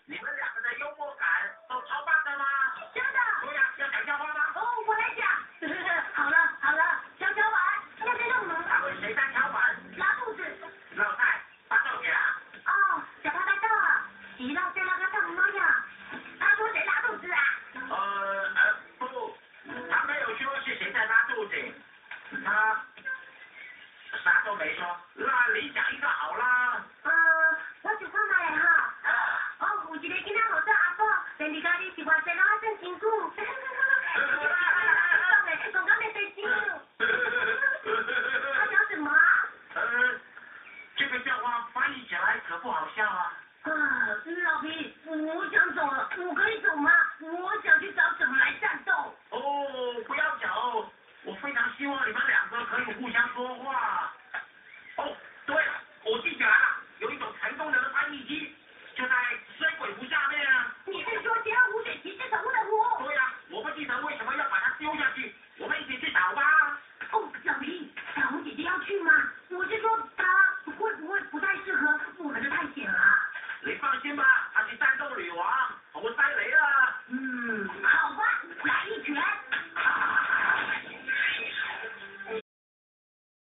你們兩個的幽默感都超棒的嗎？真的？對呀，要講笑話嗎？哦，我來講。好了好了，蹺蹺板，要這種嗎？他問誰在敲碗？拉肚子。老蔡，巴肚子啊？哦，食巴肚啊，是老蔡拉個肚媽呀？他說誰拉肚子啊？不，他沒有說是誰在拉肚子，他啥都沒說。那你講一個好啦。我想看覓咧哈。哦，有一个囡仔號做阿寶，連佇家裡